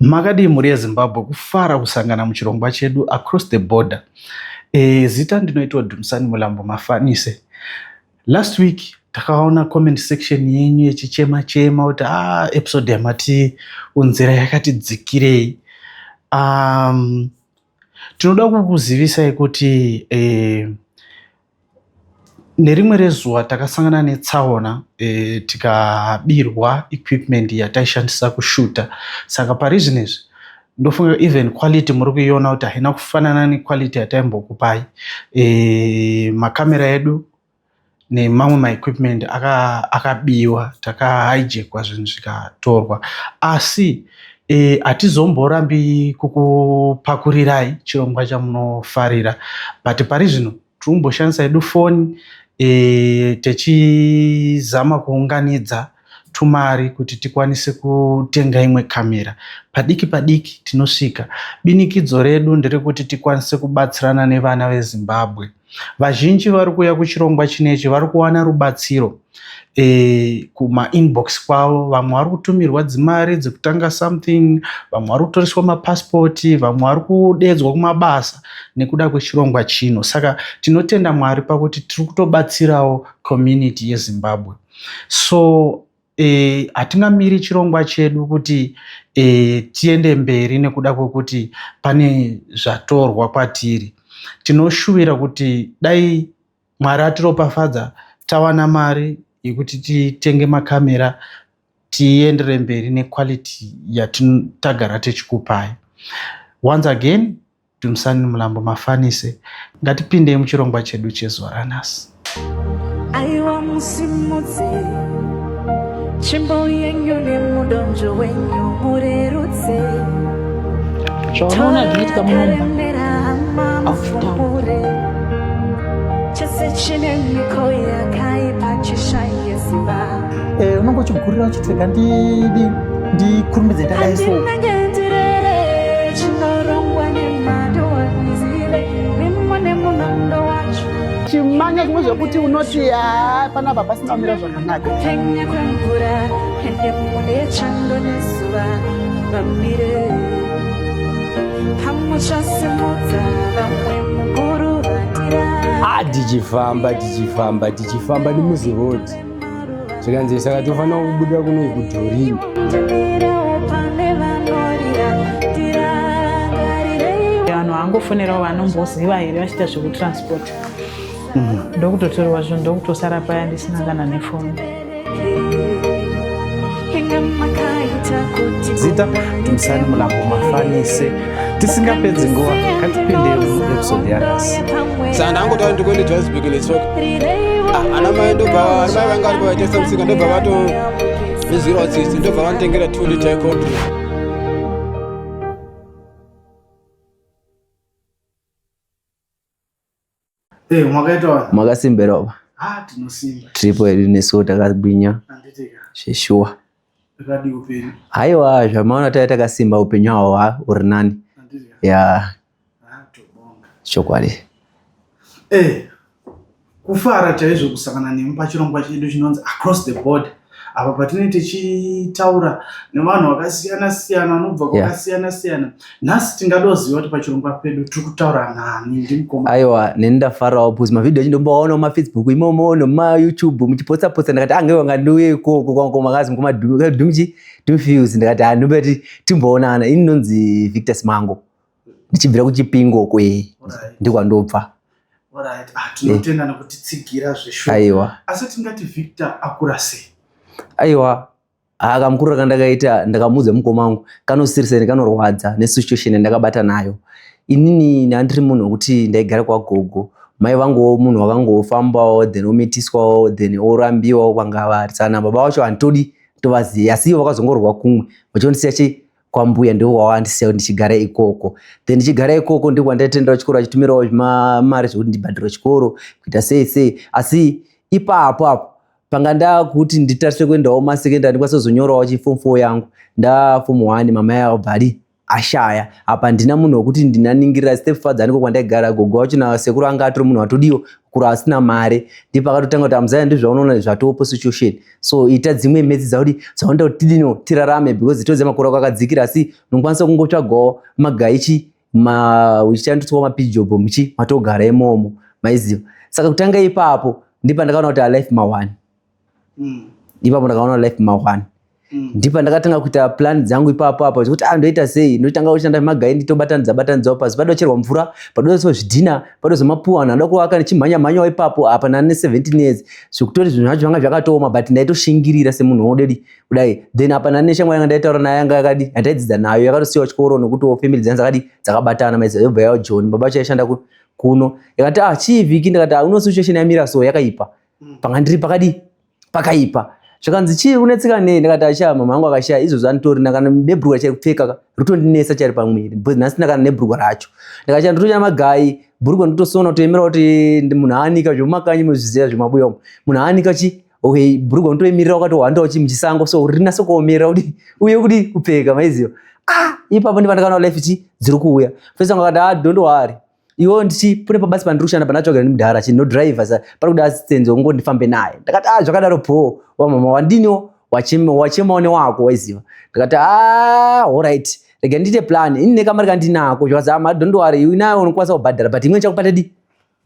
Makadii mhuri yeZimbabwe kufara kusangana muchirongwa chedu across the border. E, zita ndinoitwa Dumisani Mulambo Mafanise. Last week takaona comment section yenyu yechichema chema kuti ah, episode yamati unzira yakati dzikirei. Um, tinoda kukuzivisai kuti eh, Nerimwe rezuva takasangana netsaona e, tikabirwa equipment yataishandisa kushuta saka pari zvinezvi ndofunga even quality muri kuiona kuti haina kufanana nequality yataimbokupai e, makamera edu nemamwe maequipment akabiwa aka takahijekwa zvinhu zvikatorwa asi e, hatizomborambi kukupakurirai chirongwa chamunofarira but pari zvino tiri kumboshandisa hedu foni e, techizama kuunganidza tumari kuti tikwanise kutenga imwe kamera padiki padiki tinosvika binikidzo redu nderekuti tikwanise kubatsirana nevana vezimbabwe Vazhinji vari kuuya kuchirongwa chinechi vari kuwana rubatsiro e, kumainbox kwavo. Vamwe vari kutumirwa dzimari dzekutanga something, vamwe vari kutoreswa mapasipoti, vamwe vari kudeedzwa kumabasa nekuda kwechirongwa chino. Saka tinotenda Mwari pakuti tiri kutobatsirawo community yeZimbabwe. So e, hatingamiri chirongwa chedu kuti e, tiende mberi nekuda kwekuti pane zvatorwa kwatiri. Tinoshuvira kuti dai Mwari atiropafadza tawana mari yekuti titenge makamera tiendere mberi nequality yatagara tichikupai. Once again, Dumisani Mulambo Mafanise, ngatipindei muchirongwa chedu chezuva ranhasi. Aiwa musimudze tsvimbo yenyu nemudonzvo wenyu murerutse zvaunoona zvinoitika muno mufumure chese chine miko yakaipa chishaye simba eh, unonge uchigurira uchiti rega ndikurumbidze ndadai so chimanya zvimwe zvekuti unoti haa panapa pasina kumira zvakanaka Penya kwemvura ende mune chando nezuva vamire pamuchasimudza vamwe mukuruvatira Ah, tichifamba tichifamba tichifamba nemuziroad zvikanzi saka tofanira kubuda kuno kudhorini vanhu vangofonerawo vanomboziva here vachiita zvekutransport ndokutotorwa zvinhu ndokutosara paya ndisina kana nefoni Zita Dumisani Mulambo Mafanise. Tisingapedzi nguva, ngatipinde muepisode yanhasi. Saka ndangotaura ndikuende Johannesburg netsoka. Ah, ana mai ndobva ana mai vanga varipo vaitengesa musika ndobva vatondizwirawo tsitsi ndobva vanditengera 2 liter yecold drink. Eh, mwakaita wani? Makasimba here baba? Ah, tinosimba. Tiripo hedu nesuwo takagwinya. Handitika. Zveshuwa. Zvakadii upenyu? Haiwa, zvamaona taiva takasimba upenyu hwawo ha uri nani. Handitika. Ya, Ah, tobonga. chokwadi. Eh, Kufara chaizvo kusangana nemi pachirongwa chedu chinonzi Across the Board apa patinenge tichitaura nevanhu vakasiyana siyana vanobva kwakasiyana siyana. Nhasi tingadoziva kuti pachirongwa pedu tiri kutaura nani ndimukoma. Aiwa neni ndafarawo bcause mavhidhiyo acho ndomboaona mumafacebook imomo nomumayoutube muchipotsa potsa ndakati ange wanga ndiuye ikoko kwamukoma kazi mukoma dumchi dumfuse ndakati handimbati ah, timboonana ini ndonzi Victor Simango. ndichibvira kuchipingo kwe ndikwandobva Alright. Ah, tinotenda eh. nekutitsigira zveshuwa. Aiwa. Asi tingati Victor akura sei? Aiwa. Akamukurira kandakaita ndakamuudza mukoma wangu kanosirisa ende kanorwadza nesituation yandakabata nayo. Inini ndandiri munhu wekuti ndaigara kwagogo. Mai vanguwo munhu wakangofambawo then omitiswawo then orambiwawo kwanga vari. Saka baba vacho handitodi tovaziva asi ivo vakazongorwa kumwe vachondisiya chi kwambuya ndiko kwawandisiya kuti ndichigara ikoko then ndichigara ikoko ndiko kwandaitendera chikoro achitumirawo mari zvekuti ndibhadhire chikoro kuita sei sei asi ipapo apo panga ndakuti nditarise kuendawo masekendari ndikwanise kuzonyorawo chifom four yangu ndafom one mama yavo bva adi Ashaya. Apa handina munhu wekuti ndinaningirira stepfather aniko kwandaigara, gogo wacho nasekuru anga atori munhu watodiwa kuro asina mari. Ndipo akatotanga kuti amuzaya ndizvaunoona zvatopo situation, so ita dzimwe metsi dzaudi dzaunoda kuti tidino tirarame, because toziva makore ako akadzikira, asi unokwanisa kungotsvagawo magaichi ma uchishandiswa mapijob muchi matogara imomo, maiziva. Saka kutanga ipapo ndipo ndakaona kuti alife mawani. Ipapo ndakaona life mawani. Ndipo ndakatanga kuita plan dzangu ipapo apo zvekuti ah, ndoita sei? Ndotanga kushanda magai, nditobatanidza batanidzawo pasi padocherwa mvura, padoiswa zvidhina, padoiswa mapuwa, vanhu vanoda kuvaka, ndichimhanya mhanyawo ipapo. Apa ndane 17 years, zvekutori zvinhu zvacho zvanga zvakatooma, but ndaitoshingirira semunhu wodedi kudai. Then apa ndane shamwari yanga ndaitaura naye, yanga yakadi yandaidzidza nayo, yakatosiyawo chikoro nokutiwo family dzanga dzakadi dzakabatana, maiziva, yobva yawo John baba vacho aishanda kuno. Yakati, "Ah, chii Vhiki?" Ndikati, "Ah, uno situation yamira so yakaipa." Panga ndiri pakadi pakaipa. Zvakanzi, "Chii unetseka nei?" Ndikati, "Asha, mama vangu akashaya izvozvo, anditorina kana nebhurugwa chari kupfeka, rotondinetsa chari pamwiri because nhasina kana nebhurugwa racho." Ndikati, "Nditocha magai bhurugwa, ndotosona kutoemera kuti munhu aanika zvemumakanyi, muzviziva zvemabuya umu, munhu aanika chi, okay, bhurugwa ndotoemirira wakatohwandawo chi muchisango, so rinase kuomerera kuti uye kuti kupfeka, maiziva." Ah, ipapo ndipo ndakaona life chi dziri kuuya. Fesa akati, "Ah, don't worry iwo, ndichi pune pabasa pandiri kushanda pandatsvagira nemudhara chi ndodriver, sa pari kuda assistance wongo ndifambe naye." Ndakati, "Ah, zvakadaro po wamama wandiniwo wachemawo newako, waiziva." Ndakati, "Ah, alright, rega ndiite plan ini nekamari kandinako." Zvakazi, "Ah, don't worry, inayo unokwanisa kubhadhara, but imwe chakubata di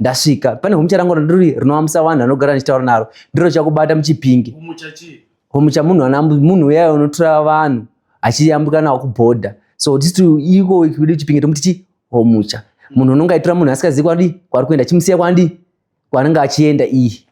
ndasvika pane homucha rangu randiri rinoambusa vanhu anogara ndichitaura naro, ndiro chakubata muChipinge." Homucha munhu munhu uya unotora vanhu achiyambuka nawo kubhodha, so tisu iko kudu Chipinge tomuti chi homucha, munhu unonge aitora munhu asikazivi kwadi kwari kuenda, achimusiya kwandi kwanenge achienda iyi.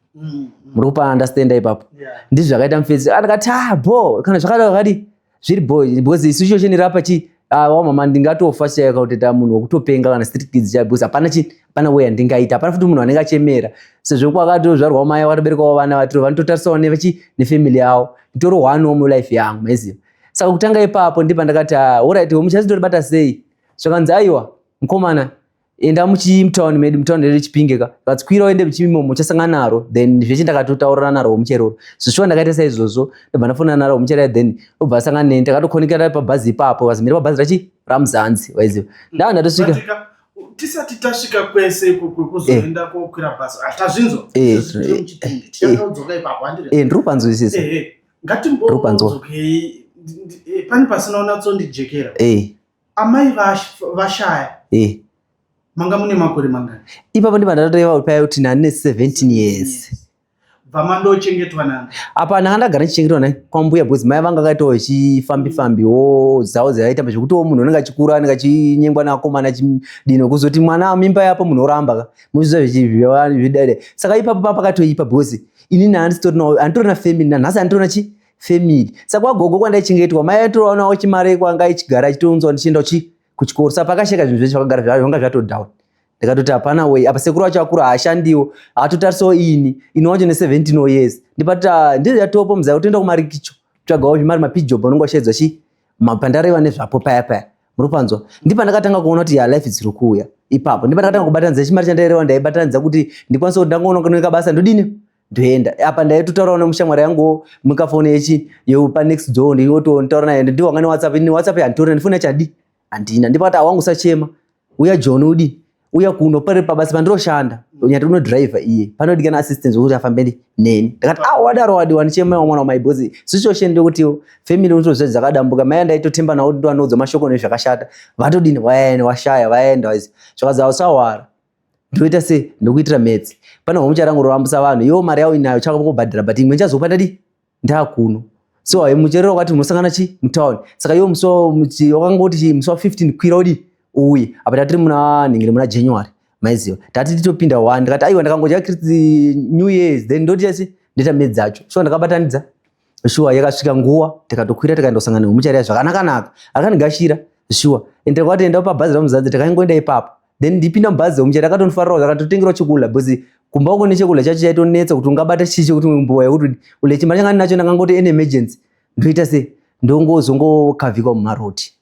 Muri kupa understanda ipapo? Ndizvo zvakaita mufesi. Ndakati, "Ah, bo kana zvakadaro zvakadi zviri bo, because situation iri apa chi, ah, wamama ndingatofa chaiko kutoita munhu wekutopenga kana street kids chaiyo, because hapana chi, hapana way yandingaita, hapana futi munhu anenge achemera, sezvo kwakatozvarwawo mai vakatoberekawo vana vatiro vanototarisawo nevachi nefamily yavo, nditori one mulife yangu, maiziva. Saka kutanga ipapo ndipo ndakati, "Ah, alright, muchazitoribata sei?" Zvakanzi, "Aiwa mukomana, enda muchimutauni medu, mutauni redu Chipinge ka, katsikwira uende muchimomo uchasangana naro." Then zveshe ndakatotaurana naro mucheroro zvishuwa. Ndakaita saizvozvo, ndobva ndafonana naro mucherero, then obva asangana neni, takatokonekera pabhazi ipapo, vazimira pabhazi rachi raMuzanzi, waiziva, ndaa ndatosvika. Batika, tisati tasvika kwese iko kuzoenda kokwira bhazi, tazvinzwa. Tiri muChipinge, tichakadzoka ipapo, handiri? Eh, ndiri kupanzwisisa. Ndiri kupanzwa. Ngatimbodzokei pane pasina unatsondijekera. Amai vashaya manga mune makore mangani? Ipapo ndibva ndatoreva paya kuti ndane 17 years. Bva mandochengetwa nani? Apa ndanga ndagara ndichichengetwa nai kwambuya, because mai vanga akaitawo chifambi fambiwo dzavo dzavaitamba, zvekutiwo munhu unenge achikura anenge achinyengwa neakomana achidini, kuzoti mwana mimba yapo munhu oramba ka, muzviziva zvidade. Saka ipapo pa pakatoipa, because inini handitorina family nanhasi, handitorina chi family. Saka kwagogo kwandaichengetwa, mai aitowanawo chimari kwanga ichigara achitounzwa ndichienda chi kuchikoro. Saka pakasheka zvinhu zvese zvakagara zvanga zvatodown. Ndikatoti hapana way apa, sekuru vacho akuru haashandiwo, haatotarisawo ini, ini wacho ne17 years. Ndipati, "Ah, ndizvo yatopo muzaya kutoenda kumarikicho kutsvagawo zvimari mapijob anonge washaidzwa chi pandareva nezvapo paya paya, muri kupanzwa." Ndipo ndakatanga kuona kuti ya life dziri kuuya ipapo. Ndipo ndakatanga kubatanidza chimari chandaireva, ndaibatanidza kuti ndikwanise kuti ndangoona kunoika basa ndodini, ndoenda. Apa ndaitotaurawo nemushamwari yangu mukafoni yechi yepa next door, ndinototaura naye, ndiwo wanga neWhatsApp. Ini WhatsApp handitorina, ndifoni yacho hadi handina. Ndipati, "Awangu, usachema, uya John, udi uya kuno pari pabasa pandiroshanda, nyati unodhiraivha iye, panodikana assistance wekuti afambe neni." Ndakati, "Ah, wadaro wadiwa, ndichema mwana wamai," because situation ndekuti family unotoziva dzakadambuka. Mai andaitotemba nawo kuti ndovanoudza mashoko nezvakashata vatodini, vaenda washaya, vaenda. Zvakazi, "Ausawara, ndoita sei? Ndokuitira metsi, pane homucha rangu roambusa vanhu, iwo mari yavo inayo chakangobhadhara, but imwe ndichazokupa ndadi ndakuno." So hai mucherero wakati munosangana chi mutauni. Saka iwo musi wakangoti chi musi wa15 kwira udi uye. Apa tatiri muna nhingiri muna January, maiziva, tati titopinda 1. Ndikati, "Aiwa, ndakangodya New Years, then ndoti chasi ndoita medzi dzacho." So ndakabatanidza shuwa, yakasvika nguva tikatokwira, tikaendosangana nemuchariya zvakanaka-naka, akandigashira shuwa. Ende takati enda pabhazi raMuzanzi, takaingoenda ipapo. Then ndipinda mubhazi romuchari, akatonifarirawo, akatotengerawo chekudya, because kumba uko nechekudya chacho chaitonetsa kuti ungabata chii chekuti mbuwa yekuti ule chimari changa ndinacho. Ndakangoti ene emergency ndoita sei, ndongozongokavhikwa mumaroti,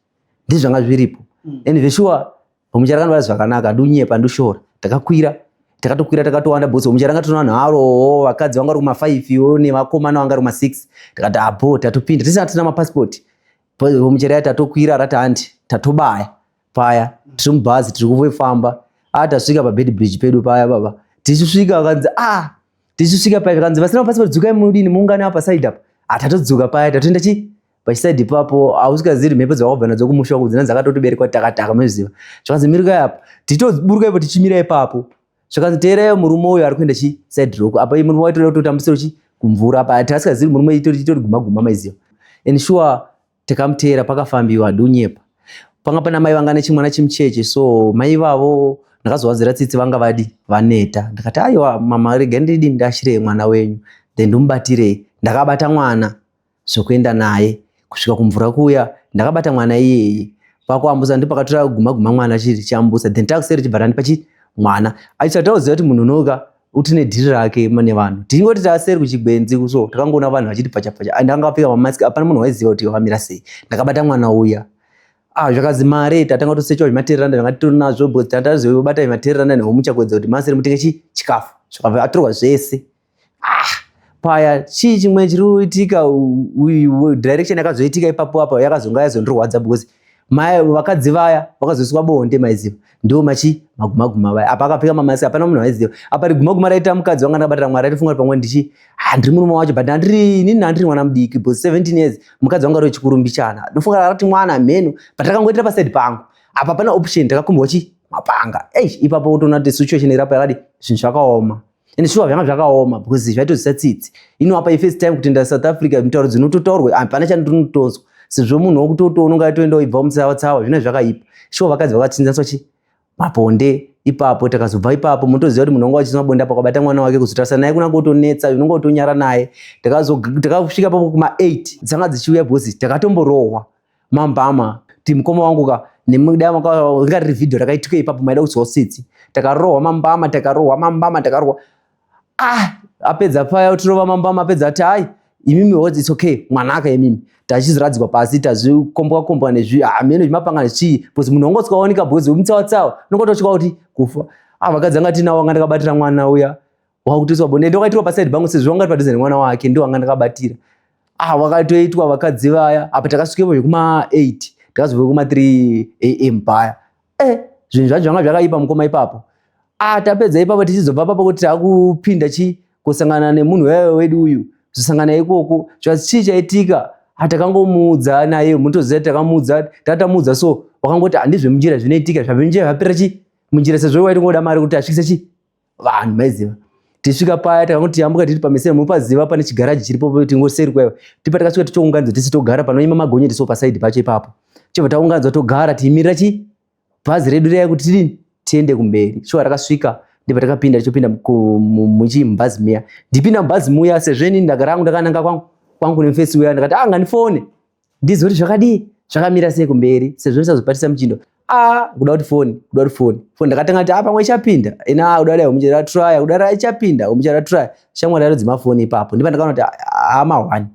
ndizvo zvanga zviripo. And zveshuwa muchari akandibata zvakanaka, ndunyepa ndushora. Takakwira, takatokwira takatowanda, because muchari anga tona vanhu arowo, vakadzi vanga vari kuma5 wo nevakomana vanga vari kuma6. Tikati apo tatopinda tisina tina mapasipoti. Muchera yatatokwira rati handi tatobaya paya tiri mubhazi tiri kufamba a tasvika pabed bridge pedu paya baba tichisvika vakanzi a ah, tichisvika paya zvikanzi vasina mapasipoti dzukai mudini muungane apa side apa atatodzuka paya tatoenda chi pachisaidi ipapo hausikazivi mhepo dzawakabva nadzo kumusha wako dzina dzakatotoberekwa takataka maiziva zvakanzi mirikai apa tichitoburuka ipo tichimira ipapo zvakanzi teerai murume uyo ari kuenda chi side roko apa murume waitoda kutotambisira chi kumvura apa tasikazivi murume itori itori guma guma maiziva and sure takamuteera pakafambiwa hadunyepa panga pana mai vanga nechimwana chimucheche so mai ivavo ndakazowadzira tsitsi vanga vadi vaneta ndakati aiwa mama rega ndidi ndashirei mwana wenyu then ndomubatirei ndakabata mwana zvekuenda naye kusvika kumvura kuya ndakabata mwana iyeye pakuambusa ndipo pakatora guma guma mwana chiri chiambusa then takuseri chibva tandipa chi mwana aisati auziva kuti munhu unoka uti nedhiri rake mane vanhu tingoti taseri kuchigwenzi so takangoona vanhu vachiti pfacha pfacha and anga apfeka mamask apana munhu waiziva kuti wakamira sei ndakabata mwana uya ah zvakazi mari tatanga kutosechawo zvimatereranda zvanga titori nazvo because tatazoibata zvimatereranda nehomuchakwedza kuti maseri mutenge chi chikafu zvikabva atorwa zvese ah paya chii chimwe chiri kuitika direction yakazoitika ipapo apa yakazonga yazondirwadza because mai vakadzi vaya vakazoiswa bonde maiziva ndiwo machi magumaguma vaya apa akapfeka mamasi hapana munhu aiziva apa rigumaguma raita mukadzi wanga ndakabatira mwari aitofunga kuti pamwe ndichi ah, ndiri murume wacho but handiri inini handiri mwana mudiki because 17 years mukadzi wanga ari wechikurumbichana ndofunga rati mwana mheno but rakangoitira paside pangu apa pana option takakumbwa chi mapanga eish ipapo utoona kuti situation iri apa yakadi zvinhu zvakaoma and shuwa zvanga zvakaoma because zvaitozisa tsitsi ino apa ifirst time kutoenda south africa mitauro dzinototaurwa hapana chandinotonzwa sezvo munhu wokutoto unonga atoenda uibva mutsawa tsawa zvino zvakaipa shuwa vakadzi vakachinjaniswa chi maponde ipapo takazobva ipapo motoziva kuti munhu wanga wachinwa bonde apa kwabata mwana wake kuzotarisa naye kuna kutonetsa unonga utonyara naye takasvika papo kuma 8 dzanga dzichiuya because takatomborohwa mambama ti mukoma wangu ka nemuda ringa riri vhidhiyo rakaitika ipapo maida kuzwa tsitsi takarohwa mambama takarohwa mambama takarohwa ah apedza paya otirova mambama apedza ati hai imimi wo its okay mwanaka imimi tachiziradzikwa pasi tazvikombwa kombwa nezvi hameno ah, zvimapanga nezvii because munhu wanga usikaoneka because wemutsawatsawa unonga utosvika kuti kufa ah vakadzi anga tinawo anga ndakabatira mwana uya wakutoiswa bonde ende wakaitirwa paside pangu sezvo wanga padhuze nemwana wake ndo wanga ndakabatira ah wakatoitwa vakadzi vaya apa takasvikepo zvekuma 8 takazobva kuma 3 am paya eh zvinhu zvacho zvanga zvakaipa mukoma ipapo ah tapedza ipapo tichizobva papo kuti takupinda chi kusangana nemunhu wedu uyu zosangana ikoko zvazi chii chaitika ah takangomuudza naye mutoziva takamuudza tatamuudza so wakangoti handizvemunjira zvinoitika zvamunjira zvapera chi munjira sezvo waitongoda mari kuti asvikise chi vanhu maiziva tisvika paya takangoti yambuka tiri pamesere mupaziva pane chigaraji chiripo tingoseri kwaiva tipa takasvika tichounganidza tisi togara panoima magonyeti so pasaidi pacho ipapo chobva taunganidzwa togara tiyimirira chi bhazi redu riya kuti tidini tiende kumberi shuwa rakasvika ndibva takapinda tichopinda muchi mubhazi muya ndipinda mubhazi muya sezvo inini ndagara angu ndakananga kwangu kwangu nemufesi uya ndakati ah ngandifone ndizive kuti zvakadii zvakamira sei kumberi sezvo ndisazobatisa muchindo a ah, kuda kuti foni kuda kuti foni foni ndakatanga kuti a ah, pamwe ichapinda ina ah, kuda dai muchara traya kuda ra ichapinda muchara traya shamwari yaro dzemafoni ipapo ndipa ndakaona kuti ama one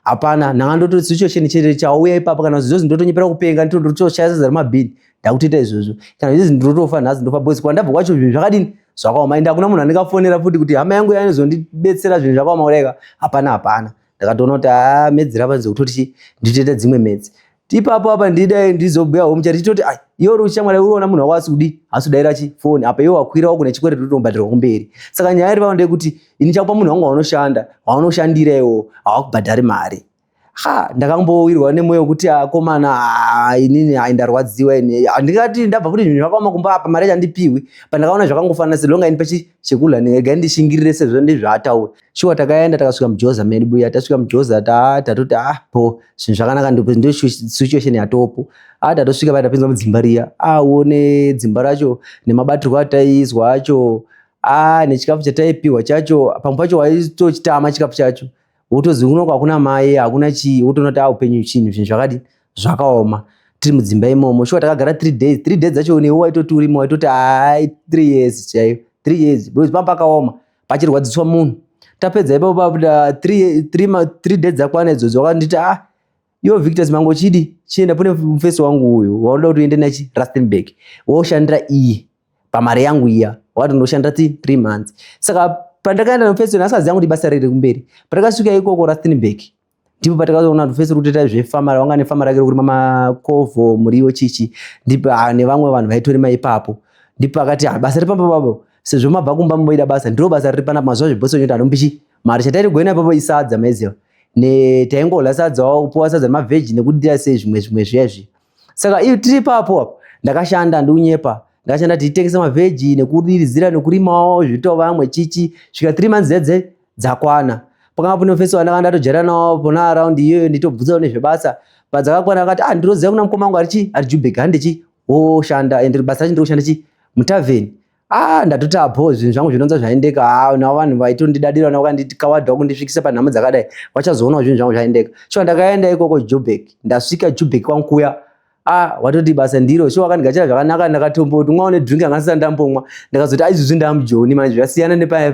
hapana ndanga ndototi situation chete chauya ipapo kana zvizozi ndotonyepera kupenga nditoshaya sadza remabhini ndakutoita izvozvo kana zvizi ndinotofa nhasi ndofa boys kwandabva kwacho zvinhu zvakadini zvakaoma ende hakuna munhu andingafonera futi kuti hama yangu yanozondibetsera zvinhu zvakaoma kudaika hapana hapana ndakatoona kuti haa medzi rava dzekutoti chi nditoita dzimwe medzi ipapo apa ndidai ndizobhuya home chati toti ai iwe uri ushamwari uriona munhu wako asi kudi asi kudaira chi foni apa iwe wakwira wako nechikwereti utombadhirwa kumberi saka nyaya iri pano ndeyekuti ini chakupa munhu wangu waunoshanda waunoshandira iwo hawakubhadhari mari ha ndakambowirwa nemwoyo wekuti akomana inini hai ndarwadziwa ini handingati ndabva kuti zvinhu zvakaoma kumba apa mari yacho handipiwi pandakaona zvakangofanana selonga ini pachi chekudya rega ndishingirire sezvo ndizvaataura shuwa takaenda takasvika mujoza medu buya tasvika mujoza tatoti ah po zvinhu zvakanaka ndo situation yatopo ah tatosvika paya tapinzwa mudzimba riya aone ah, dzimba racho nemabatirwo ataiizwa acho ah nechikafu chataipiwa chacho pamwe pacho waitochitama chikafu chacho wotozi kunoko hakuna mai hakuna chii wotoona kuti aupenyu chinhu zvinhu zvakadi zvakaoma tiri mudzimba imomo shuwa takagara three days three days dzacho newe waitoti urimo waitoti hai three years chaiyo three years because pamba pakaoma pachirwadziswa munhu tapedza ipapo pabuda three days dzakwana idzodzo wakanditi ah iwo victor simango chidi chienda pune mufesi wangu uyu waunoda kuti uende nachi rustenburg woshandira iye pamari yangu iya wakati ndoshandira ti three months saka pandakaenda nomufesi uyu asikaziva kuti basa riri kumberi pandakasvika ikoko rustenburg Ndipo patakazoona kuti fesi kutoita zvefama, vanga nefama rake rekurima makovho, muriwo, chichi. Ndipo ah, nevamwe vanhu vaitorima ipapo. Ndipo akati ah, basa ripamba babo, sezvo mabva kumba mumboida basa, ndiro basa riri panapa mazuva zvebhosi wenyu anomupichi mari. Chataiti goina ipapo isadza, maiziva ne taingodya sadza, kupuwa sadza nemavheji nekudira sei zvimwe zvimwe zviya zviya. Saka iyo tiri ipapo apo ndakashanda, ndiunyepa, ndakashanda tichitengesa mavheji nekudiridzira nekurimawo zvito vamwe chichi, svika 3 months dzedze dzakwana. Pakanga pane mufesi wandanga ndatojaira nawo pona around iyoyo, nditobvunzawo nezvebasa. Padzakakwana akati ah, ndinoziva kuna mukoma wangu arichi ari Jubek, handichi woshanda and basa racho ndiri kushanda chi mutavheni. Ah, ndatoti apo zvinhu zvangu zvinonza zvaendeka. Ah, navo vanhu vaitondidadira navo vakanditi kawadha kundisvikisa panhamo dzakadai, vachazoonawo zvinhu zvangu zvaendeka. Shuwa ndakaenda ikoko Jubek, ndasvika Jubek kwankuya, ah, watoti basa ndiro. Shuwa vakandigachira zvakanaka, ndakatomboti mwawo nedrink anga ndisati ndambomwa. Ndakazoti aizvizvi ndamujoni manje, zvasiyana nepaya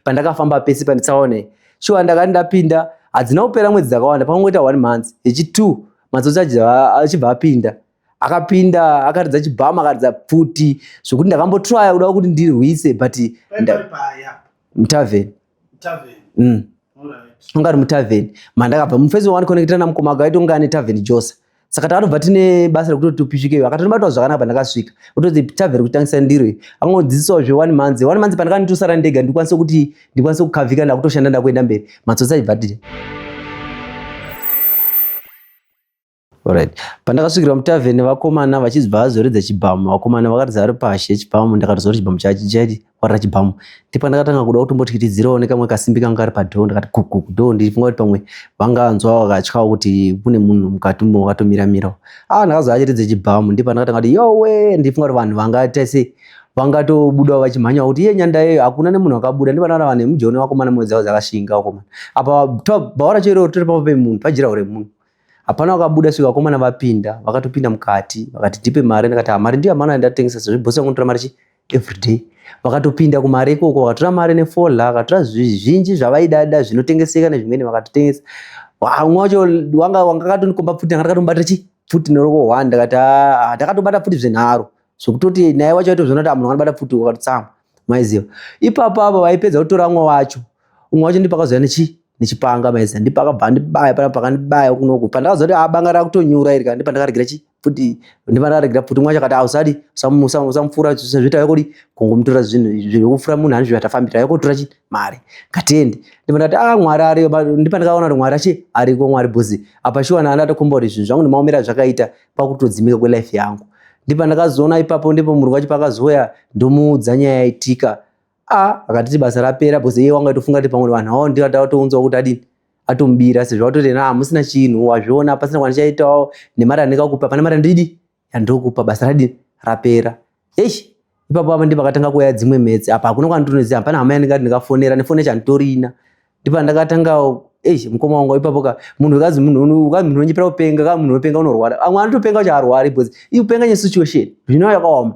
pandakafamba pese panditsaona. Shuwa ndakati ndapinda, hadzina kupera mwedzi dzakawanda, pakangoita 1 month yechi2 matsotsi achibva apinda. Akapinda akaridza chibhama, akaridza pfuti zvokuti ndakambotraya kuda kuti ndirwise, but mutavheni anga ari mutavheni mandakabva. Mufesi wandiconnectira namukoma akaita kunge ane tavheni Josa, saka takatobva tine basa rekuti topisvikeyo. Akatondibatawo zvakanaka pandakasvika, kutoti tavheni kutangisa ndiro iyi. Angodzidzisawo zve 1 month, 1 month pandakanditosara ndega ndikwanise kuti ndikwanise kukavhika, ndakutoshanda, ndakuenda mberi. Matsotsi achibva ati Alright. Pandakasvikira mutavheni vakomana vachibva vazoridza chibhamu, vakomana vakaridza vari pashe chibhamu, ndakatoziva kuti chibhamu chacho chaiti warira chibhamu. Ndipo ndakatanga kuda kutombotyitidzirawo nekamwe kasimbi kanga kari padhoo, ndakati gugu dhoo, ndichifunga kuti pamwe vanganzwa vakatyawo kuti kune munhu mukati umo wakatomiramirawo. Ah, ndakazwa achiridza chibhamu, ndipo ndakatanga kuti yowe, ndichifunga kuti vanhu vangaita sei, vangatobudawo vachimhanyawo kuti iye nyanda iyoyo, hakuna nemunhu akabuda. Ndipo ndakaona vanhu vemujoni, vakomana mwoyo dzavo dzakashinga vakomana. Apa bhawa racho iroro ritori pamba pemunhu, pajirawo remunhu. Hapana wakabuda svika vakomana vapinda, vakatopinda mukati vakati ndipe mari. Ndikati ha, mari ndiyo yamana ndatengesa sezvo bhosi vangu notora mari chi everyday. Vakatopinda kumari ikoko, vakatora mari nefola, vakatora zvizhinji zvavaidada zvinotengeseka nezvimweni vakatotengesa. Umwe wacho wanga wanga akatondikomba pfuti, ndanga ndakatomubatira chi pfuti neroko one. Ndakati ah, ndakatobata pfuti zvenharo zvekutoti naye wacho aitozviona kuti munhu anobata pfuti wakatotsamwa, maiziva. Ipapo apo vaipedza kutora umwe wacho, umwe wacho ndipo akazouya nechi nechipanga, maiziva. Ndipo akabva andibaya pana pakandibaya kunoku, pandakaziva kuti banga rakutonyura iri, ndipo pandakaregira chi pfuti, ndipo pandakaregira pfuti. Umwe wacho akati ausadi usamupfura sezvo tauya kudi kungomutora zvinhu zvekupfura munhu ani zvatafambira, tauya kotora chi mari, ngatiende. Ndipo ndakati ah, Mwari ariyo. Ndipo ndakaona kuti Mwari achi ariko, Mwari bhozi apa. Shuwa ndatokomba kuti zvinhu zvangu nemaomero azvakaita pakutodzimika kwelife yangu. Ndipo ndakazoona ipapo, ndipo murungu wacho pakazouya, ndomuudza nyaya yaitika. Ah, akatiti basa rapera because iye wanga itofunga kuti pamwe vanhu avo ndivo atatounzwa kuti adini atomubira, sezvo atoti na hamusina chinhu, wazviona pasina kwandichaitawo nemari yandingakupa, pane mari yandidi yandokupa, basa radini rapera. Eish, ipapo apa ndipo pakatanga kuuya dzimwe mhetse. Apa hakuna kwandinoziva, hapana hama yandingati ndingafonera, nefoni yacho handitorina. Ndipo ndakatanga, eish, mukoma wangu ipapo ka munhu ukazi munhu ukazi munhu unonyepera kupenga ka munhu unopenga unorwara, amwe anotopenga wacho haarwari because ikupenga nesituation zvino yakaoma,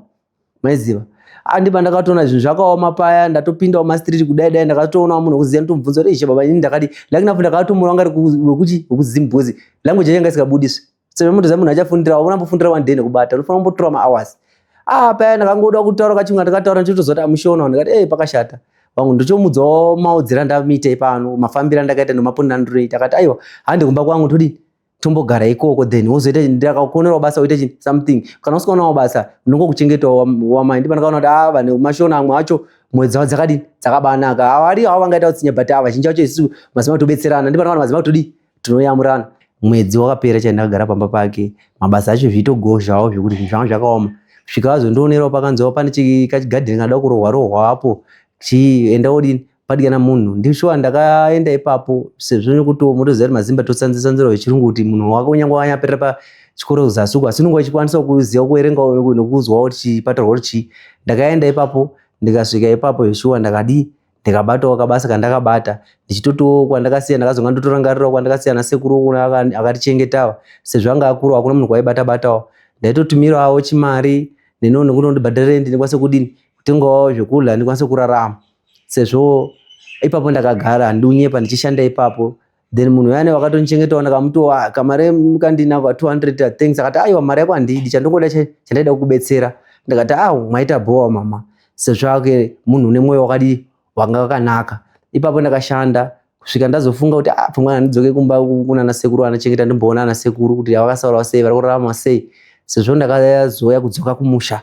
maiziva. Andipa ndakatoona zvinhu zvakaoma paya, ndatopindawo mastreet kudai dai, ndakatoonawo munhu wekuziva, ndotomubvunza kuti ishe baba, inini ndakadi lakini apo ndakatomuona wanga ari wekuchi wekuZimbabwe, language yacho yanga isingabudiswi sezvo munhu munhu achafundira, unambofundira one day nekubata, unofanira kumbotora mahours. Ah, paya ndakangoda kutaura kachunga, ndakataura ndichitozoti amushona, ndikati ei pakashata vangu, ndochomudzawo maudzira ndamiita ipano, mafambiro andakaita nemaponero andinoita. Akati aiwa, hande kumba kwangu, todini tombogara ikoko, then wozoita ndakakuonerawo basa, woita chini something, kana usikaonawo basa ndinongokuchengetawo wamai. Ndipo ndakaona kuti ah, vanhu mashona amwe acho mwoyo dzavo dzakadini dzakabanaka, avari avo vangaita kutsinya, but ava vazhinji vacho isu madzimai tobetserana. Ndipo ndakaona madzimai todii tinoyamurana. Mwedzi wakapera chai ndakagara pamba pake, mabasa acho zviitogozhawo zvekuti zvinhu zvanga zvakaoma, kusvika vazondionerawo pakanziwo pane kachigadheni kanoda kurohwa rohwa apo, chienda wodini padikana munhu. Ndishuwa ndakaenda ipapo sezvo nekuti motoziva kuti mazimba tosanzisanzira vechirungu kuti munhu wako kunyange wanyaperera pachikoro kuzasi uko, asi unenge uchikwanisa kuziva kuverenga nekuzwa kuti chipataurwa kuti chii. Ndakaenda ipapo, ndikasvika ipapo zveshuwa ndakadii ndikabatawo kabasa kandakabata ndichitotiwo kwandakasiya, ndakazonga ndotorangarirawo kwandakasiya nasekuru kuna akatichengetawo sezvo anga akuru, hakuna munhu kwaibata batawo, ndaitotumirawo chimari neno nekuti ndibhadhare rendi, ndikwanise kudini kutengawo zvekudya, ndikwanise kurarama. Sezvo ipapo ndakagara, handinyepa, ndichishanda ipapo, then munhu uyane wakatonichengetawo ndakamuti "Wa, kamari kandinako 200 thanks." Akati aiwa, mari yako handidi, chandongoda chandaida kukubetsera. Ndikati ah, maita bhowa mama, sezvo ake munhu une mwoyo wakadii wanga wakanaka. Ipapo ndakashanda. Kusvika ndazofunga kuti ah, pamwe handidzoke kumba kunana sekuru anachengeta ndimboona ana sekuru kuti vakasaurawo sei, vari kurarama sei. Sezvo ndakazouya kudzoka kumusha.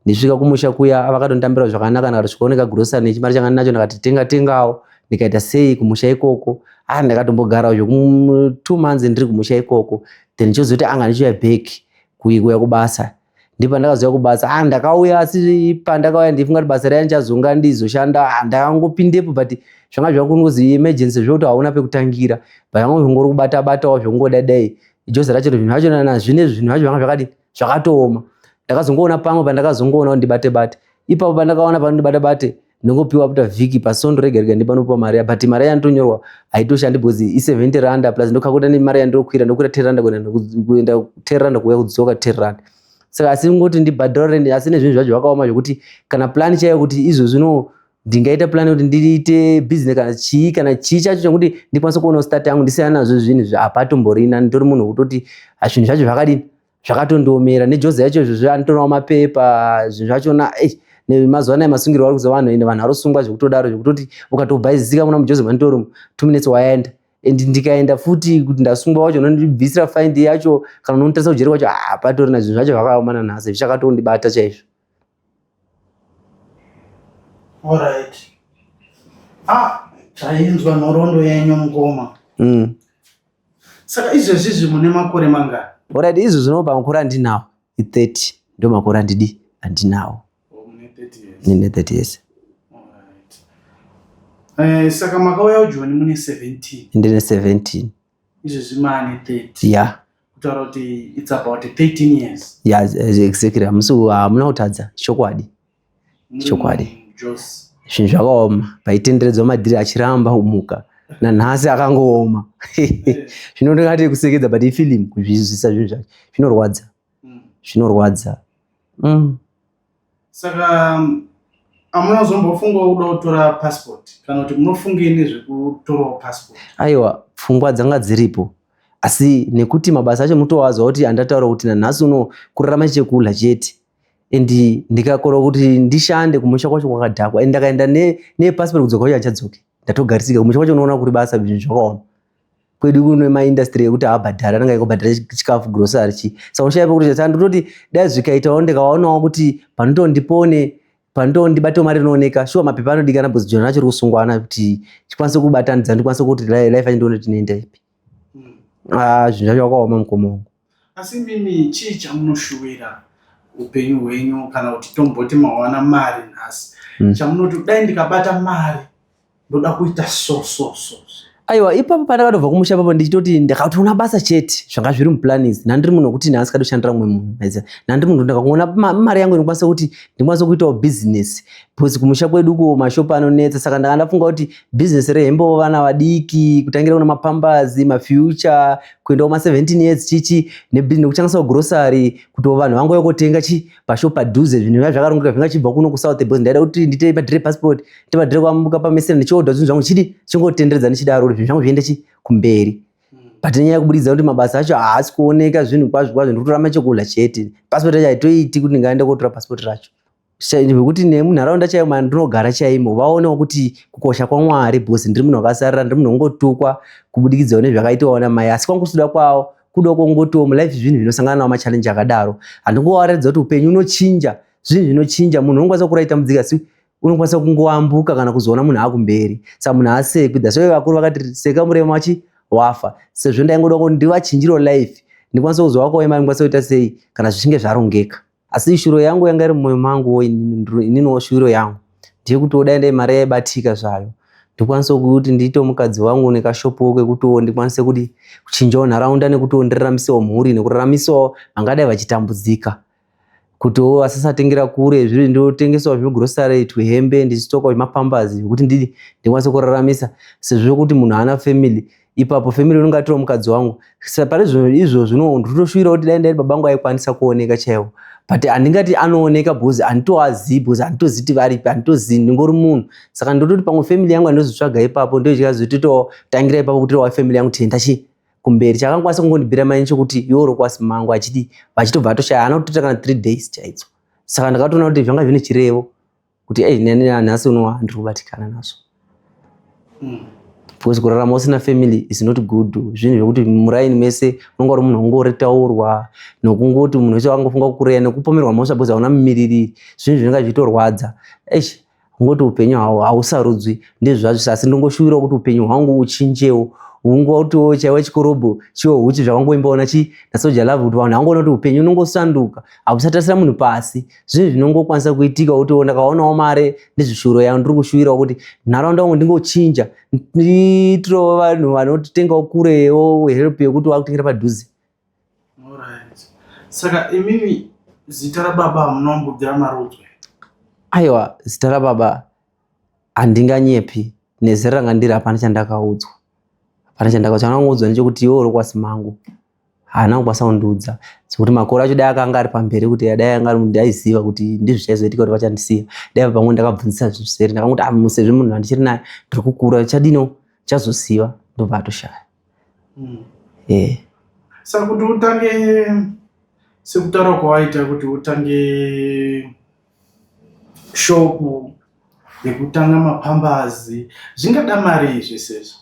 Ndisvika kumusha kuya vakatonditambira zvakanaka ndakatosvikawo nekagrocery nechimari changa ndinacho ndakati tenga tengawo ndikaita sei kumusha ikoko. Ah ndakatombogarawo zveku 2 months ndiri kumusha ikoko then chozoti anga ndichiuya back kuuya kubasa. Ndipo ndakazouya kubasa ah ndakauya asi pandakauya ndifunga kuti basa riya ndichazonga ndizoshanda ah ndakangopindepo but zvanga zvakungozi emergency zvekuti hauna pekutangira but zvanga zvingori kubata batawo zvekungodadai jozi racho zvinhu zvacho nazvine zvinhu zvacho zvanga zvakadii zvakatooma ndakazongoona pamwe pandakazongoona kuti ndibate bate ipapo pandakaona panondibata bate ndingopiwa kuta vhiki pasondo rega rega ndipanopiwa mari but mari yanditonyorwa haitoshandi because i70 randa plus ndokakuta nemari yandokwira ndokwira 10 randa kuenda kuenda 10 randa kuuya kudzoka 10 randa saka asi ngoti ndibhadhara rent asi nezvinhu zvacho zvakaoma zvekuti kana plan chaiyo kuti izvozvi no ndingaita plan kuti ndiite business kana chii kana chii chacho chekuti ndikwanise kuona start yangu ndisiyana nazvo zvinhu izvi hapatomborina nditori munhu wekutoti zvinhu zvacho zvakadini zvakatondiomera nejozi yacho izvozvo anotorawo mapepa zvinhu zvachona mazuva anaya masungirwo ari kuza vanhu ende vanhu arosungwa zvekutodaro zvekutoti ukatobhaizika muna mujozi manditori two minutes waenda and ndikaenda futi kuti ndasungwa wacho unondibvisira findi yacho kana unonditarisa kujeri kwacho hapatorina zvinhu zvacho zvakaoma nanhasi zvichakatondibata chaizvo Alright. Ah, tainzwa nhoroondo yenyu mukoma. Saka izvezvi izvi mune makore mangani? Alright, izvo zvinopa makore andinawo i30 ndo makore andidi andinawo. Oh, mune 30 years. Ndine 30 years. Alright. Eh, saka makauya kuJoni mune 17. Ndine 17. Izvezvi maane 30. Yeah. Kutaura kuti it's about 13 years. Yeah, exactly. Hamusi hamuna kutadza chokwadi. Chokwadi. Zvinhu zvakaoma paitenderedzwa madhiri achiramba kumuka nanhasi akangooma. Zvino ndingati kusekedza but ifilimu kuzvizwisa zvinhu zvacho zvinorwadza. Zvinorwadza. Saka amuna kuzombofungawo kuda kutora passport kana kuti munofungei nezvekutorawo passport? Aiwa, pfungwa dzanga dziripo asi nekuti mabasa acho mutoazwa kuti andataura kuti nanhasi uno kurarama chekudya chete and ndikakora kuti ndishande kumusha kwacho kwakadhakwa and ndakaenda nepassport kudzoka kwacho handichadzoki ndatogarisika kumusha kwacho unoona kuri basa zvinhu zvakaoma kwedu kune maindustry ekuti haabhadhari anenge aikobhadhara chikafu grocery chii saka unoshaya pekuti saka ndototi dai zvikaitawo ndikaonawo kuti panotondipone panotondibatawo mari inooneka shuwa mapepa anodikana because jona racho rikusungwana kuti chikwanise kubatanidza ndikwanise kuti life yacho ndione kuti inoenda ipi ah zvinhu zvacho zvakaoma mukoma wangu Asi imimi chii chamunoshuwira upenyu hwenyu kana kuti tomboti mawana mari nhasi chamunoti dai ndikabata mari ndoda kuita so so so so. Aiwa ipapo pandakatobva kumusha ipapo ndichitoti ndakatoona basa chete zvanga zviri muplans nhandiri munhu wekuti nhasi katoshandira mumwe munhu maiziva nhandiri munhu ndakakuona mari yangu inokwanisa kuti ndikwanise kuitawo business because kumusha kwedu uko mashopu anonetsa saka ndanga ndafunga kuti business rehembe vana vadiki kutangira kuna mapambazi mafuture kuendawo ma 17 years chichi nekuchangisawo grocery kuti vanhu vangouya kotenga chi pashop padhuze zvinhu zviya zvakarongeka zvinga chibva kuno kusouth because ndaida kuti ndiite madhire passport ndiite madhire kwambuka pamesena ndichiodha zvinhu zvangu chidi chingotenderedza ndichidaro kuti zvinhu zvangu zviende chi kumberi but nenyaya yekubudikidza kuti mabasa acho haasi kuoneka zvinhu kwazvo kwazvo ndikutora chekudya chete passport yacho haitoiti kuti ndingaenda kotora passport racho zvekuti nemunharaunda chaiyo mandinogara chaimo vaonewo kuti kukosha kwaMwari because ndiri munhu wakasarira ndiri munhu ungotukwa kubudikidzawo nezvakaitwawo namai asi kwangu kusuda kwavo kuda kungotiwo mulife zvinhu zvinosangana nawo machallenge akadaro handingovaratidza kuti upenyu unochinja zvinhu zvinochinja munhu unokwanisa kukura achitambudzika asi unokwanisa kungoambuka kana kuzoona munhu akumberi saka munhu haasekwi that's why vakuru vakati seka murema wachi wafa sezvo ndaingoda kuti ndivachinjirewo life ndikwanise kuzovakawo imari ndikwanise kuita sei kana zvichinge zvarongeka asi shuro yangu yanga iri mumwoyo mangu ininiwo shuro yangu ndeyekuti dai dai mari yaibatika zvayo ndikwanise kuti ndiitewo mukadzi wangu nekashopuwo kekutiwo ndikwanise kuti kuchinjawo nharaunda nekutiwo ndiraramisewo mhuri nekuraramisawo vangadai vachitambudzika kutiwo vasasatengera kure zviri ndotengesawo zvimagrosary twehembe ndichitokawo zvimapambazi zvekuti ndidi ndikwanise kuraramisa sezvo kuti munhu haana family ipapo family unonga atira mukadzi wangu saka pane izvozvo no ndinotoshuvira kuti dai ndai baba vangu aikwanisa kuoneka chaiwo but handingati anooneka because handitoazivi because handitoziti varipi handitozivi ndingori munhu saka ndototi pamwe family yangu andozotsvaga ipapo ndochikazotototangira ipapo kuti wa family yangu tienda chi kumberi chakangokwanisa kungondibira mai nechekuti iwo rokwasi mangu achidi vachitobva atoshaya haana kutoita kana 3 days chaidzo saka ndakatoona kuti zvanga zvine chirevo kuti ei nani nhasi unowa ndiri kubatikana nazvo. Because kurarama usina family is not good. Zvinhu zvekuti muraini mese unonga uri munhu ungoritaurwa nokungoti munhu wese wangofunga kukureya nekupomerwa mhosva because hauna mumiririri. Zvinhu zvinenge zvichitorwadza. Eish, kungoti upenyu hausarudzwi ndizvo zvazvo, asi ndongoshuwirawo kuti upenyu hwangu uchinjewo, ungotiwo chaiwa chikorobho chiwo huchi zvavangoimbawo nachi naSoul Jah Love, kuti vanhu vangoona kuti upenyu unongosanduka, hausatarisira munhu pasi. Zvinhu zvinongokwanisa kuitika kuti ndakaonawo mari ndezvishuro yangu, ndiri kushuwirawo kuti nharaunda yangu ndingochinja, ndiitirewo vanhu vanotengawo kurewo help yekuti vakutengera padhuze. Alright. Saka imimi zita rababa hamunombobvira marudzwe? Aiwa, zita rababa handinganyepi, nezera ranga ndiri hapana chandakaudzwa, hapana chandakaudzwa. Chandakangoudzwa ndechekuti iwe uri kwasimangu, haana kukwanisa kundiudza sekuti makore acho dai akanga ari pamberi, kuti dai anga ndaiziva kuti ndizvo zvichaizoitika kuti vachandisiya, dai pamwe ndakabvunzisa zvinhu zviseri. Ndakangoti ah, sezvo munhu andichiri naye ndiri kukura, chadino chazoziva, ndobva atoshaya. Saka kuti utange, sekutaura kwawaita, kuti utange shopu yekutanga mapambazi, zvingada mari zvese izvo?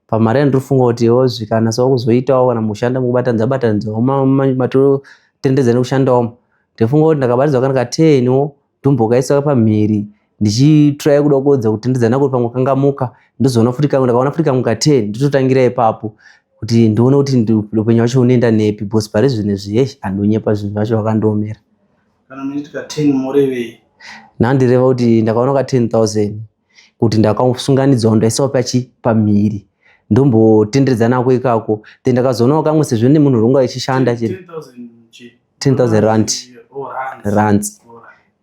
Pamari yandinofunga kuti iwo zvikanasawo kuzoitawo kana mushanda mukubatanidza batanidzawo matotendedza nekushandawo, ndinofunga kuti ndakabatidza kana ka10wo, ndombokaisa pamhiri ndichitry kuda kuedza kutendedza nako, pamwe kangamuka, ndozoona futi kamwe. Ndakaona futi kamwe ka10, ndototangira ipapo kuti ndione kuti upenyu hwacho unoenda nepi, because pari zvinhu izvi yesh, handonyepa, zvinhu zvacho zvakandiomera. Kana muchiti ka10 morevei? Nhandireva kuti ndakaona ka 10,000 kuti ndakasunganidzawo, ndaisawo pachi pamhiri, ndombotenderedza nako ikako, then ndakazoonawo kamwe sezvo nemunhu ronga ichishanda chete. 10,000 chii? 10,000 rand. Oh, rands. Rands.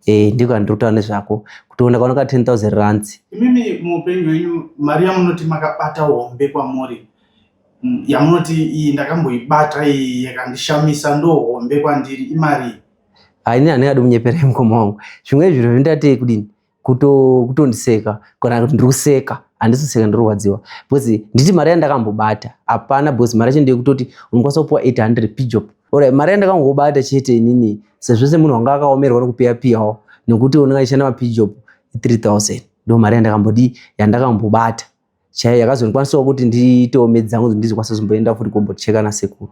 Alright. Ndiko handiri kutaura nezvako kuti ndakaona ka 10,000 rands. Imimi muupenyu hwenyu, mari yamunoti makabata hombe kwamuri, yamunoti iyi ndakamboibata, iyi yakandishamisa, ndo hombe kwandiri, imari? Haini, handingadi kunyeperai mukoma wangu, zvimwe zviro zvindati kudini, kutondiseka kana kuti ndiri kuseka, handisi kuseka, ndirorwadziwa, because nditi mari yandakambobata hapana, because mari yacho ndeyekutoti unokwanisa kupiwa 800 pjob. Alright, mari yandakangobata chete inini, sezvo semunhu wanga akaomerwa nekupiya piyawo nekuti unenge achishanda mapjob, 3000 ndo mari yandakambodi, yandakambobata chaiyo, yakazondikwanisawo kuti ndiitewo medzi dzangu, ndizokwanisa kuzomboenda futi kumbocheka nasekuru.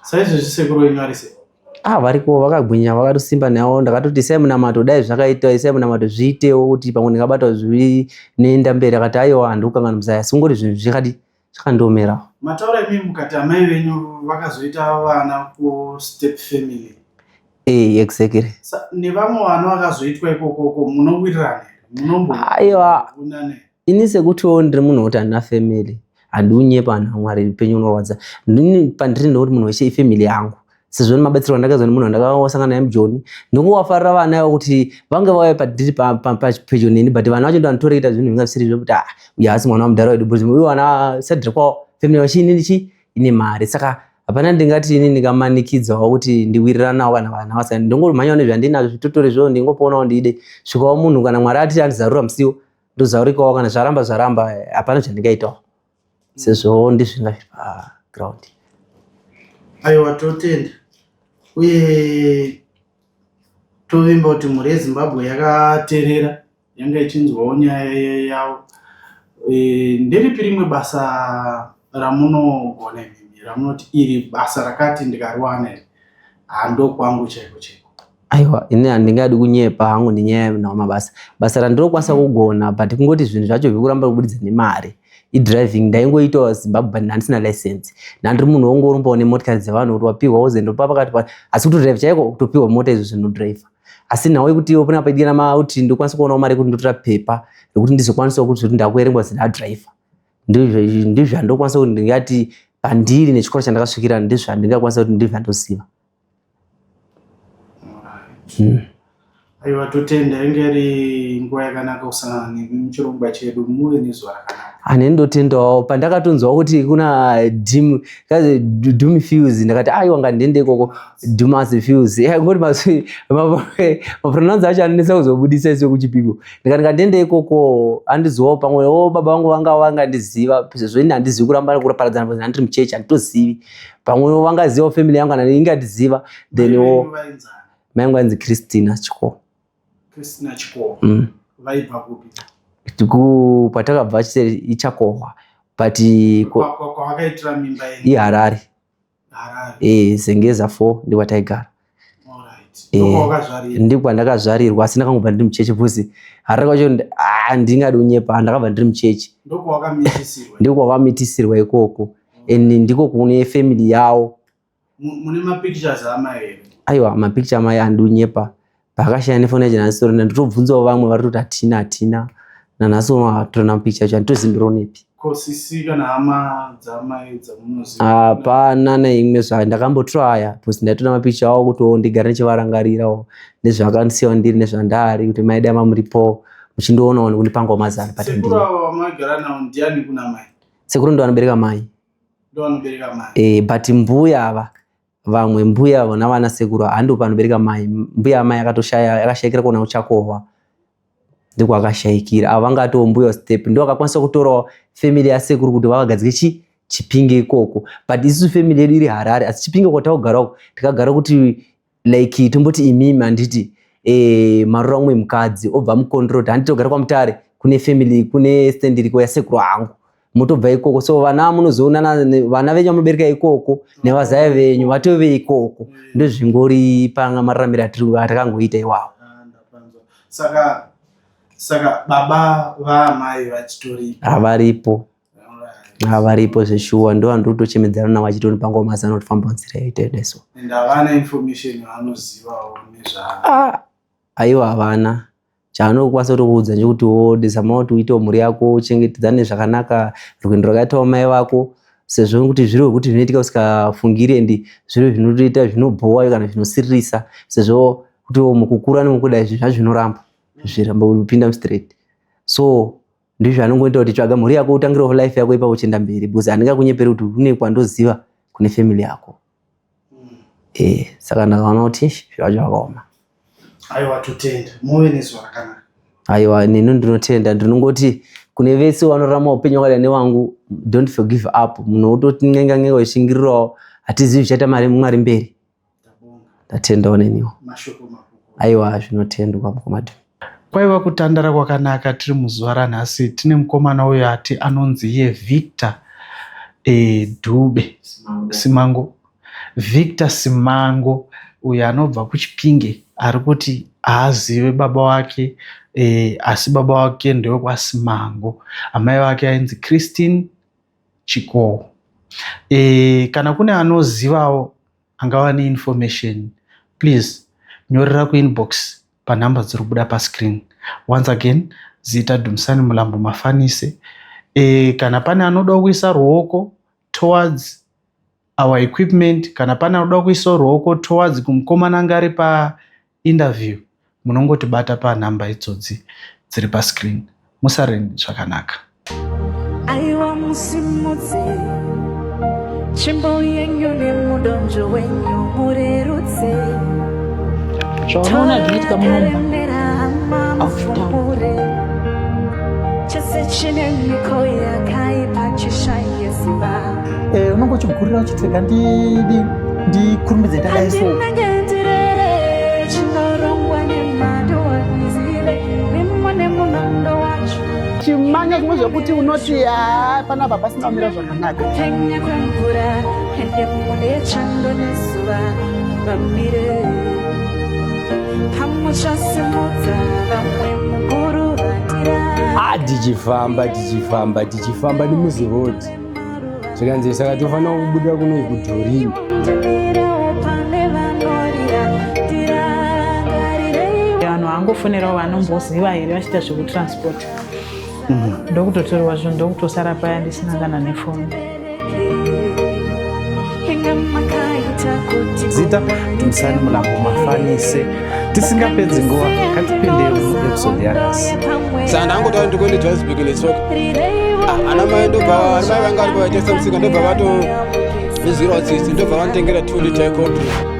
Saizvezvi sekuru wenyu ari sei? Ah, variko, vakagwinya, vakatosimba navo. Ndakatoti isai munamato, dai zvakaita, isai munamato zviitewo kuti pamwe ndingabata zvinoenda mberi. Akati aiwa, handikukangana muzaya, asi kungoti zvinhu zvikadi zvakandiomerawo. Mataura imi mukati amai venyu vakazoita vana kustep family. Exactly. Nevamwe vana vakazoitwa ikokoko, munowirirana here? Aiwa. Munomboonana? Ini sekutiwo ndiri munhu wekuti handina family, handiunyepa, vanhu vaMwari, upenyu unorwadza. Ndini pandiri ndekuti munhu weshe ifamily yangu, sezvo nemabatsiro andakaizwa nemunhu andakasangana naye mujoni, ndingovafarira vana avo kuti vange vauya pandiri pedyo neni, but vana vacho ndo vanotoreketa zvinhu zvinga zvisiri zvo, kuti ah, uyu haasi mwana wamudhara wedu, because uyu vana sadhiri kwavo family vachiinini chi ine mari, saka hapana ndingati ini ndingamanikidzwawo kuti ndiwiriranawo kana vana vasina. Ndongomhanyawo nezvandinazvo, zvitotore zvo, ndingoponawo, ndide svikawo munhu kana Mwari ati andizarura musiwo, ndozarurikawo, kana zvaramba zvaramba, hapana zvandingaitawo, sezvo ndizvinga zviri paground. Aiwa, totenda uye tovimba kuti mhuri yeZimbabwe yakateerera, yanga ichinzwawo nyaya yavo. Nderipi rimwe basa ramunogona imimi, ramunoti iri basa rakati ndikariwana iri handokwangu chaiko chaiko? Aiwa, ini handingadi kunyepa hangu nenyaya yenawo mabasa. Basa randinokwanisa kugona, but kungoti zvinhu zvacho zvekuramba kubudidza nemari, idriving. Ndaingoitawo Zimbabwe, but handisina license. Ndandiri munhu wongorumbawo nemotikari dzevanhu, kuti wapiwa uzendopa pakati pa, asi kutodrive chaiko, kutopiwa mota izvo zvinodriver. Asi nhau yekuti iwo panapa paidikana mauti ndokwanisa kuonawo mari yekuti ndotora pepa rekuti ndizokwanisawo kuti ndakuerengwa zindadriver, ndizvo zvandokwanisa kuti ndingati pandiri nechikoro chandakasvikira, ndizvo zvandingakwanisa kuti ndizvo zvandoziva. Aiwa, totenda, inge iri nguva yakanaka kusangana nemi muchirongwa chedu. Muve nezuva rakanaka. Haneni, ndotendawo. Pandakatonzwa kuti kuna dim kazi Doom Fuse, ndakati aiwa, ngandiende ikoko. Dumas Fuse, ngoti mapronounce acho anonetsa kuzobudisa isu kuchipiko. Ndikati ngandiende ikoko, andizivawo pamwe o baba vangu vanga vangandiziva, sezvo ini handizivi kuramba kuparadzana, because handiri muchechi, handitozivi. Pamwe vangazivawo family yangu kana ingandiziva, then wo Mai venyu vainzani? Mai vangu vainzi Christina Chikoo. Christina Chikoo. Mm. Vaibva kupi? Patakabva chiseri ichakohwa but Kwawakaitira mimba? IHarare. Harare. E, Zengeza 4 ndikwataigara. Ndokwawakazvarira? Ndikwandakazvarirwa, asi ndakangobva ndiri mucheche because Harare kwacho handingadi kunyepa, ndakabva ndiri mucheche. Ndokwawakamitisirwa? Ndikwakamitisirwa ikoko and ndiko kune family yavo. Mune mapictures amai here? Aiwa, mapicture amai handi kunyepa, paakashaya nefoni yacho nhasi torina. Ndotobvunzawo vamwe vari kuti hatina, hatina nanhasi uno hatorina mapicture acho, handitozivi Ko sisi kana hama dzamai dzamunoziva? Hapana neimwe zvayo. Ndakambotraya because ndaitoda mapicture avo kuti ndigare ndichivarangarirawo nezvakandisiyawo ndiri nezvandari kuti maida mamuripo muchindionawo nekundipangawo mazano, but Sekuru ava vamagara navo ndiani kuna mai? Sekuru ndo vanobereka mai. Ndo vanobereka mai? E, but mbuya ava, vamwe mbuya vona vana sekuru hando panobereka mai. Mbuya amai akatoshaya, akashayikira kona kuchakohwa, ndiko akashayikira. Ava vangatoo mbuya step ndo akakwanisa kutorawo family yasekuru kuti vavagadzike chi Chipinge ikoko, but isusu family yedu iri Harare, asi Chipinge kwataugara uko tikagara kuti like tomboti imimi handiti marora umwe mukadzi obva mukondoro kuti handiti togara kwaMutare kune family, kune stand iriko yasekuru hangu, motobva ikoko. So vana munozoonana vana venyu vamunobereka ikoko nevazaya venyu vatove ikoko. Ndozvingori panga mararamiro atakangoita iwawo. Ah, ndapanzwa. Saka baba vaamai vachitoripo? Havaripo. Havaripo zveshuwa. Ndo vandiri kutochemedzana navo vachitonipangawo mazano kuti famba nzira yaita so. And havana information yavanozivawo nezva? Ah, aiwa, havana. Chaanokwanisa kutokuudza ndechekuti wo zama kuti uitewo mhuri yako, uchengetedzane zvakanaka rwendo rwakaitawo mai vako, sezvo kuti zviro zvekuti zvinoitika usikafungiri and zviro zvinotoita zvinobhowa kana zvinosiririsa, sezvo kuti mukukura nemukudai zvinhu zvacho zvinoramba zviramba kupinda mustreet. So ndizvo anongoita kuti tsvaga mhuri yako, utangirewo life yako ipapo, uchienda mberi, because handingakunyeperi kuti kune kwandoziva kune family yako. Saka ndakaona kuti ish, zviro zvacho zvakaoma. Aiwa, totenda, muve nezuva rakanaka. Aiwa, neni ndinotenda. Ndinongoti kune vese vanorarama upenyu wakadai newangu, don't forgive up. Munhu wototi ngenga ngenga uchishingirirawo, hatizivi zvichaita mari Mwari mberi. Ndatendawo neniwo. Mashoko makuku. Aiwa, zvinotendwa, mukomadi. Kwaiva kutandara kwakanaka. Tiri muzuva ranhasi tine mukomana uyo ati anonzi iye Victor Dube Simango. Victor Simango uyo anobva kuChipinge ari kuti haazive baba wake, asi baba wake ndewekwaSimango. Amai vake ainzi Christine Chikowo. Kana kune anozivawo angava neinformation, please nyorera kuinbox panhamba dziri kubuda pascreen. Once again, zita Dumisani Mulambo Mafanise. Kana pane anoda kuisa ruoko towards our equipment, kana pane anoda kuisa ruoko towards kumukomana anga ari painterview, munongotibata panhamba idzodzi dziri pascreen. Musare zvakanaka. Aiwa, musimudze tsvimbo yenyu nemudonzvo wenyu, murerutse. Zvaunoona zvinoitika munomba Karemera hama, mufumure chese chine miko yakaipa chishaye simba. Unonge uchigurira uchiti rega ndidi ndikurumidze ndadai so. Handinenge ndirere chinorongwa nemadoanizive mimo nemunondo wacho. Chimanya zvimwe zvekuti unoti ha, panapa pasina kumira zvakanaka. Kupenya kwemvura ende mune chando nezuva vamire pamuchasimudza vamwe mukuru vandira. Ah, tichifamba, tichifamba, tichifamba nemuziroad, zvikanzi saka tofanira kubuda kuno kuDhorini. Ndimirewo pane vanorira, ndirangarireiwo. Vanhu vangofonerawo vanomboziva here vachiita zvekutransport, ndokutotorwa zvinhu, ndokutosara paya ndisina kana nefoni. Inga makaita kuti Zita Dumisani Mulambo Mafanise. Tisingapedzi nguva, ngatipinde muepisode yanhasi. Saka ndangotaura ndikuende Johannesburg netsoka. Ah, ana mai ndobva, ana mai vanga varipo vaitengesa musika, ndobva vatondinzwirawo tsitsi, ndobva vanditengera 2 litre yecold drink.